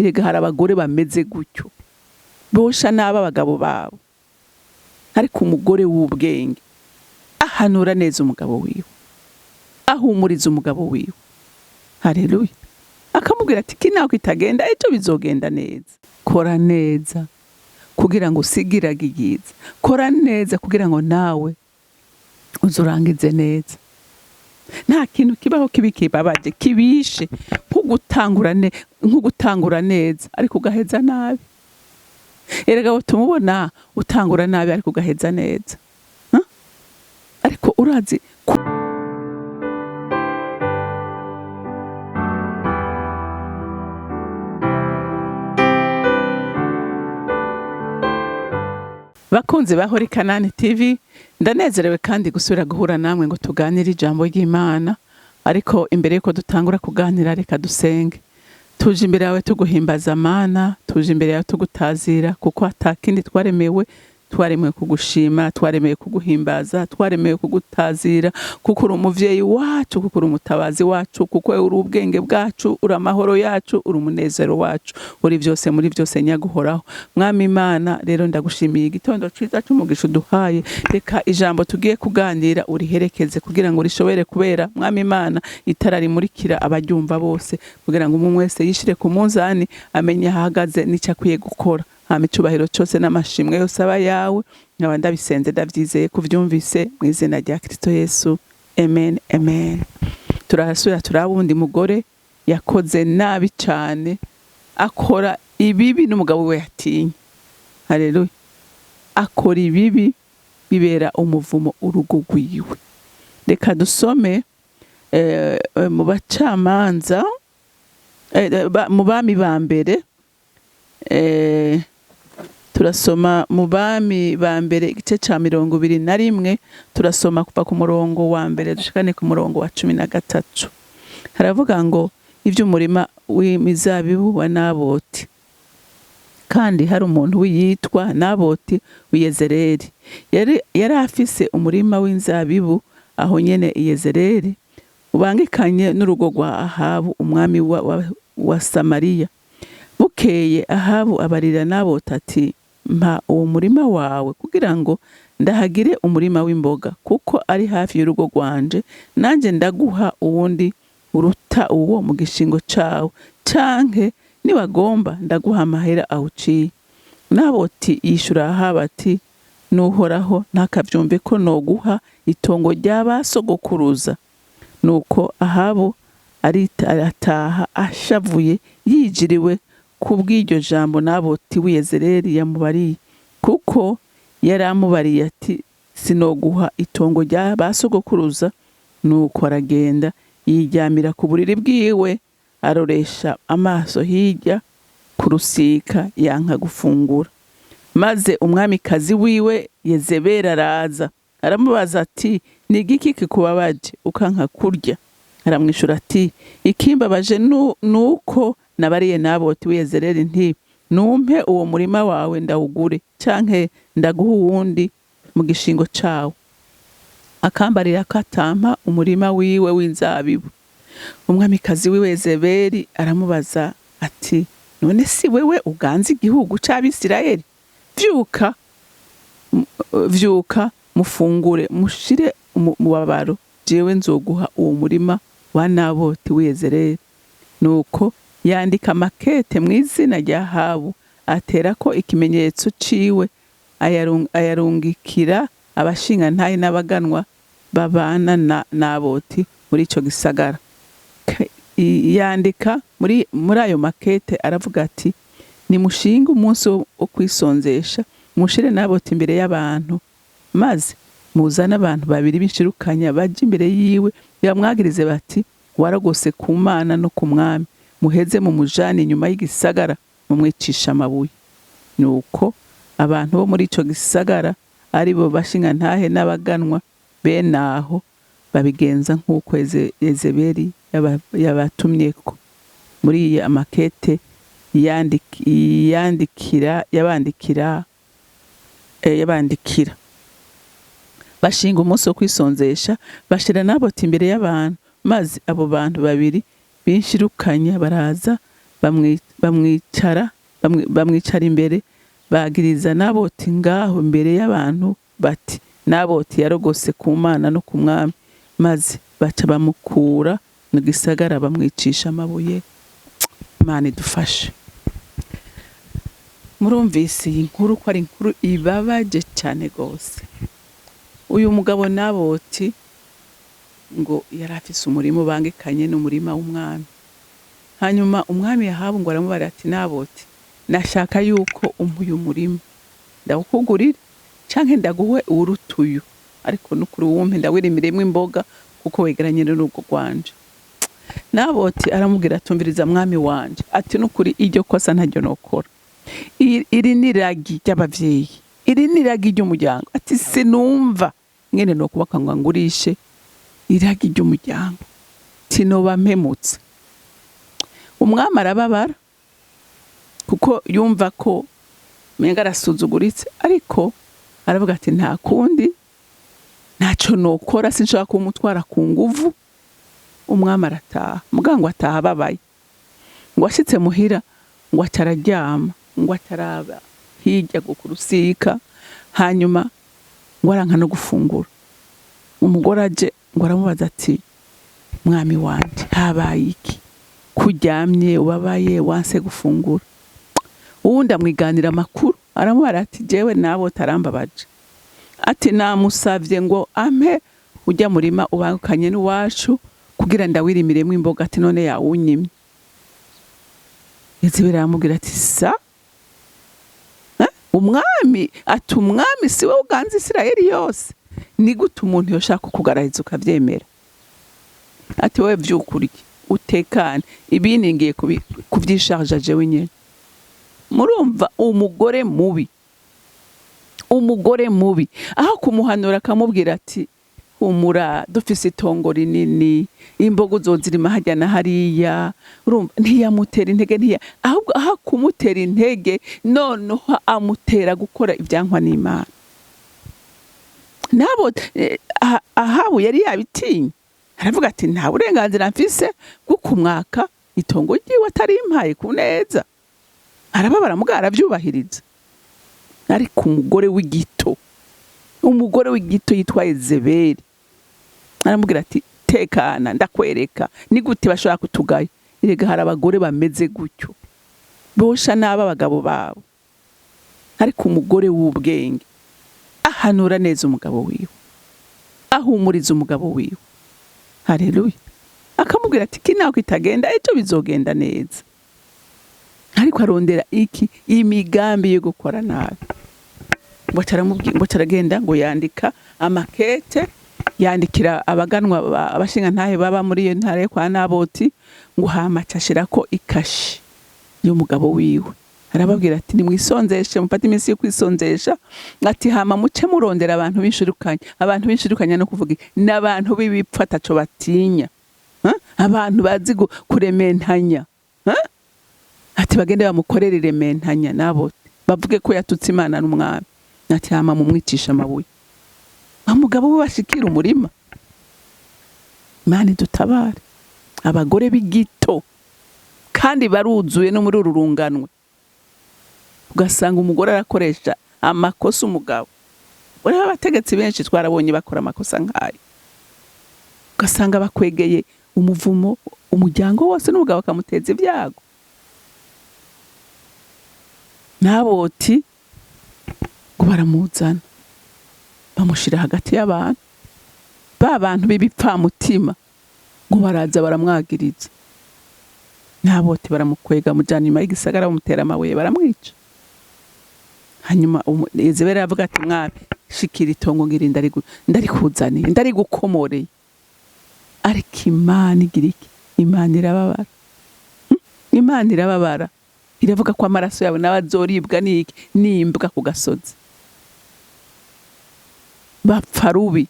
Erega hari abagore bameze gutyo, bosha nabi abagabo babo. Ariko umugore w'ubwenge ahanura neza umugabo wiwe, ahumuriza umugabo wiwe. Haleluya. Akamubwira ati iki naho kitagenda, ejo bizogenda neza. Kora neza kugira ngo usigirage ibyiza. Kora neza kugira ngo nawe uzurangize neza. Nta kintu kibaho kibi kibabaje kibishe nko gutangura neza ariko ugaheza nabi. Erega tumubona utangura nabi ariko ugaheza neza. Huh? Ariko urazi Bakunzi ba Holy Kanani TV, ndanezerewe kandi gusubira guhura namwe ngo tuganire ijambo ry'Imana. Ariko imbere yuko dutangura kuganira, reka dusenge. Tuje imbere yawe tuguhimbaza Mana, tuje imbere yawe tugutazira, kuko atakindi twaremewe. Twaremewe kugushima, twaremewe kuguhimbaza, twaremewe kugutazira, kuko uri umuvyeyi wacu, kuko uri umutabazi wacu, kuko uri ubwenge bwacu, uri amahoro yacu, uri umunezero wacu, uri byose muri byose, nyaguhoraho Mwami Imana. Rero ndagushimiye igitondo ciza c'umugisha uduhaye. Reka ijambo tugiye kuganira uriherekeze kugira ngo rishobore kubera, Mwami Imana, itara rimurikira abaryumva bose, kugira ngo umwe wese yishire ku munzani, amenye aho ahagaze n'icyo akwiye gukora. Hama icubahiro cose n'amashimwe yose aba yawe. Nkaba ndabisenze ndavyizeye kuvyumvise, mu izina rya Kristo Yesu, amen, amen. Turasubira turaba uwundi mugore yakoze nabi cane, akora ibibi n'umugabo we yatinye. Haleluya. Akora ibibi bibera umuvumo urugo rwiwe. Reka dusome mu bacamanza, mu Bami ba Mbere. Turasoma mu Bami ba Mbere igice ca 21, turasoma kuva ku murongo wa 1 dushikane ku murongo wa 13. Haravuga ngo ivy'umurima w'imizabibu wa Naboti. Kandi hari umuntu wiyitwa Naboti w'Iyezereli, yari afise umurima w'inzabibu aho nyene i Yezereli, ubangikanye n'urugo rwa Ahabu umwami wa Samariya. Bukeye Ahabu abarira Naboti ati: "Mpa uwo murima wawe kugira ngo ndahagire umurima w'imboga, kuko ari hafi y'urugo rwanje, nanje ndaguha uwundi uruta uwo mu gishingo cawe, canke niwagomba ndaguha amahera awuciye." Naboti yishura Ahabu ati: "Nuhoraho ntakavyumve ko noguha itongo rya ba sogokuruza." Nuko Ahabu arataha ashavuye, yijiriwe kubw'iryo jambo Naboti w'Iyezereli yamubariye, kuko yari amubariye ati: "Sinoguha itongo rya ba sogokuruza." Nuko aragenda yiryamira ku buriri bwiwe, aroresha amaso hirya ku rusika, yanka gufungura. Maze umwamikazi wiwe Yezebeli araza aramubaza ati: "Ni igiki kikubabaje ukanka kurya?" Aramwishura ati: "Ikimbabaje nuko nabariye Naboti w'Iyezereli nti: 'Numpe uwo murima wawe ndawugure, canke ndaguha uwundi mu gishingo cawo,' akambarira ko atampa umurima wiwe w'inzabibu." Umwamikazi wiwe Yezebeli aramubaza ati: "None si wewe uganza igihugu c'Abisirayeli? Vyuka, vyuka mufungure, mushire mubabaro, jewe nzoguha uwo murima wa Naboti w'Iyezereli." Nuko yandika makete mu izina rya Ahabu, aterako ikimenyetso ciwe, ayarungikira abashingantahe n'abaganwa babana na Naboti muri ico gisagara. Yandika muri ayo makete, aravuga ati: "Nimushinge umunsi wo kwisonzesha, mushire Naboti imbere y'abantu, maze muzane abantu babiri b'inshirukanya baje imbere yiwe, bamwagirize bati: 'Waragose ku Mana no ku mwami.' Muheze mu mujane inyuma y'igisagara, mumwicisha amabuye." Nuko abantu bo muri ico gisagara, ari bo bashingantahe n'abaganwa bene aho, babigenza nk'uko Yezebeli yabatumyeko muri iyi amakete yabandikira. Bashinga umunsi wo kwisonzesha, bashira Naboti imbere y'abantu. Maze abo bantu babiri binshirukanya baraza. Bamwicara bamwicara imbere, bagiriza Naboti ngaho imbere y'abantu bati: "Naboti yarogose ku Mana no ku mwami." Maze baca bamukura mu gisagara, bamwicisha amabuye. Imana idufashe. Murumvise iyi nkuru ko ari inkuru ibabaje cyane rwose. Uyu mugabo Naboti ngo yari afise umurima ubangikanye n'umurima w'umwami. Hanyuma umwami Yahabu ngo aramubara ati: "Naboti, nashaka yuko umpa uyu murima, ndawukugurire canke ndaguhe uwuruta uyu, ariko nukuri wumpe ndawirimiremwo imboga kuko wegeranye n'urugo rwanje." Naboti aramubwira atumviriza mwami wanje," ati, "nukuri iryo kosa ntaryo nokora. Iri ni iragi ry'abavyeyi, iri ni iragi ry'umuryango." Ati: "Sinumva mwene nokubaka ngo ngurishe iragi ry'umuryango, tinoba mpemutse." Umwami arababara kuko yumva ko umenga arasuzuguritse, ariko aravuga ati: "Nta kundi, ntaco nokora, sinshobora kumutwara ku nguvu." Umwami arataha, muganga ngo ataha ababaye. Ngo ashitse muhira ngo aca araryama, ngo ataraba hirya ngo ku rusika, hanyuma ngo aranka no gufungura. Umugore aje ngo aramubaza ati: "Mwami wanje, habaye iki kuryamye ubabaye, wanse gufungura?" Uwundi amwiganira amakuru, aramubara ati: "Jewe nabo tarambabaje," ati, "namusavye ngo ampe ujya murima ubangukanye n'uwacu kugira ndawirimiremwo imboga," ati, "none yawunyimye." Yezebeli aramubwira ati: "Sa Eh? Umwami," ati, "umwami si we uganza Isirayeli yose? Ni gute umuntu yoshaka kukugarariza ukavyemera?" Ati: "Wowe vyuka urye utekane, ibindi ngiye kuvyisharja jewe nyene." Murumva umugore mubi, umugore mubi, aho kumuhanura akamubwira ati: "Humura, dufise itongo rinini, imboga uzozirima harya na hariya." Urumva ntiyamutera intege, ntiya ahubwo aho kumutera intege noneho amutera gukora ibyankwa n'Imana. Nabo Ahabu yari yabitinye, aravuga ati: "Nta burenganzira mfise bwo kumwaka itongo ryiwe atarimpaye ku neza." Arababara, mugabo aravyubahiriza. Ariko umugore w'igito, umugore w'igito yitwa Yezebeli, aramubwira ati: "Tekana, ndakwereka ni gute bashobora kutugaya." Erega hari abagore bameze gutyo, bosha nabi abagabo babo. Ariko umugore w'ubwenge ahanura neza umugabo wiwe, ahumuriza umugabo wiwe, haleluya, akamubwira ati: "Iki naho kitagenda, ejo bizogenda neza." Ariko arondera iki? Imigambi yo gukora nabi. Ngo aramubwira, ngo aragenda, ngo yandika amakete, yandikira abaganwa abashingantahe baba muri iyo ntara yo kwa Naboti, ngo hama aca ashirako ikashi y'umugabo wiwe. Arababwira ati: "Nimwisonzeshe, mufate iminsi yo kwisonzesha," ati, "hama muce murondera abantu b'inshirukanya." Abantu b'inshirukanya no kuvuga iki? Ni abantu b'ibipfu ataco batinya. Ha? Abantu bazi kurementanya. Ha? Ati: "Bagende bamukorere irementanya nabo, bavuge ko yatutse Imana n'umwami," ati, "hama mumwicisha amabuye." Umugabo we bashikira umurima. Imana idutabare. Abagore b'igito kandi baruzuye no muri uru runganwe, ugasanga umugore arakoresha amakosa umugabo. Ureba abategetsi benshi twarabonye bakora amakosa nk'ayo, ugasanga bakwegeye umuvumo umuryango wose, n'umugabo akamuteza ibyago. Naboti ngo baramuzana, bamushyira hagati y'abantu, ba bantu b'ibipfamutima ngo baraza baramwagiriza. Naboti baramukwega, mujyana inyuma y'igisagara, bamutera amabuye, baramwica. Hanyuma Yezebeli aravuga ati: "Mwami, shikira itongo ngira ndarikuzaniye, ndarigukomoreye." Ariko Imana igira iki? Imana irababara. Imana irababara, iravuga ko amaraso yawe nawe azoribwa n'iki? N'imbwa ku gasozi. Bapfa rubi.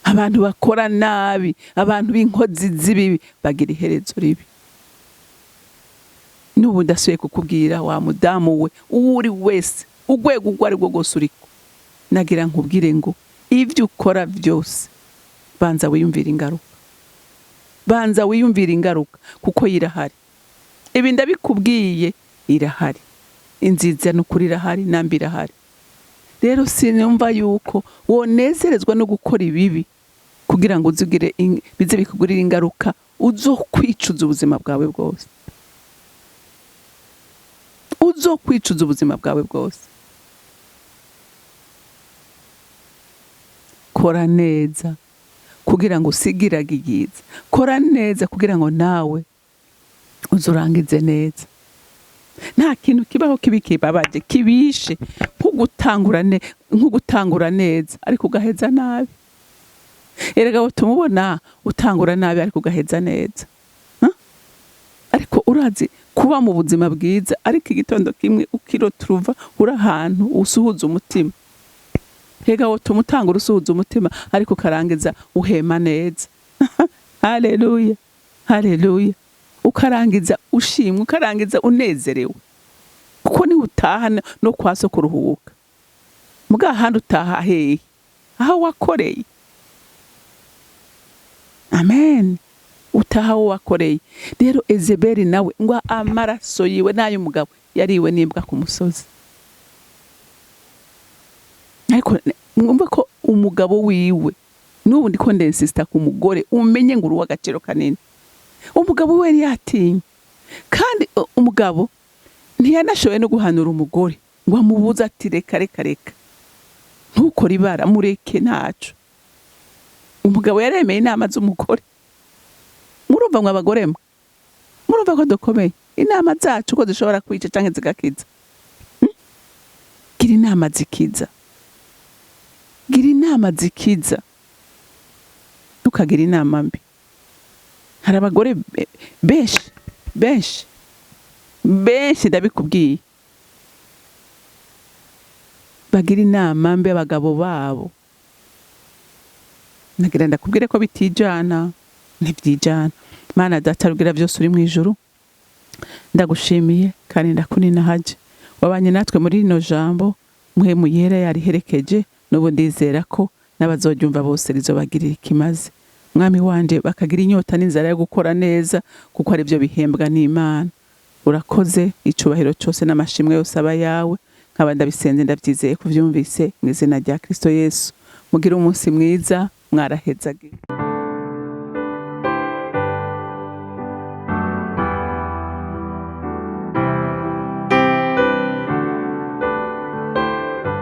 Abantu bakora nabi, abantu b'inkozi z'ibibi bagira iherezo ribi. N'ubu ndasubiye kukubwira, wa mudamu we, uwo uri wese, urwego urwo ari rwo rwose uriko, nagira nkubwire ngo ibyo ukora byose banza wiyumvire ingaruka, banza wiyumvire ingaruka, kuko yirahari. Ibi ndabikubwiye, irahari inziza, n'ukuri irahari, nambi irahari. Rero sinumva yuko wonezerezwa no gukora ibibi kugira ngo uzugire bize bikugirire ingaruka uzokwicuza ubuzima bwawe bwose, uzokwicuza ubuzima bwawe bwose. Kora neza kugira ngo usigirage ibyiza, kora neza kugira ngo nawe uzurangize neza. Nta kintu kibaho kibi kibabaje kibishe nko gutangura neza ariko ugaheza nabi. Erega tumubona utangura nabi ariko ugaheza neza. Ariko urazi kuba mu buzima bwiza, ariko igitondo kimwe ukiroturuva uri ahantu usuhuza umutima. Hega wotuma utangura usuhuza umutima ariko ukarangiza uhema neza. Haleluya, haleluya. Ukarangiza ushimwe, ukarangiza unezerewe, kuko niho utaha no kwa so kuruhuka. Muga ahandi utaha hehe? Aho wakoreye. Amen. Utaha aho wakoreye. Rero Ezebeli nawe ngo amaraso yiwe n'ay'umugabo yariwe n'imbwa ku musozi. Ariko mwumve ko umugabo wiwe, n'ubu ndiko ndensista ku mugore, umenye ngo uri uw'agaciro kanini. Umugabo we yari yatinye, kandi umugabo ntiyanashoboye no guhanura umugore ngo amubuze ati reka reka reka ntukore ibara, mureke ntaco. Umugabo yaremeye inama z'umugore. Murumva mwe abagore mwe, murumva ko dukomeye, inama zacu ko zishobora kwica canke zigakiza. Gira inama zikiza, gira inama zikiza, ntukagira inama mbi. Hari abagore benshi benshi benshi, ndabikubwiye, bagira inama mbi abagabo babo. Nagira ndakubwire ko bitijana, ntibyijana. Mana Data rugira byose uri mu ijuru, ndagushimiye kandi ndakuninahaje. Wabanye natwe muri rino jambo, Mpwemu Yera yariherekeje, n'ubu ndizera ko n'abazoryumva bose rizobagirira ikimaze. Mwami wanje, bakagira inyota n'inzara yo gukora neza, kuko ari byo bihembwa n'Imana. Urakoze, icubahiro cyose n'amashimwe yose aba yawe. Nkaba ndabisenze ndabyizeye kuvyumvise mu izina rya Kristo Yesu. Mugire umunsi mwiza, mwarahezagiwe.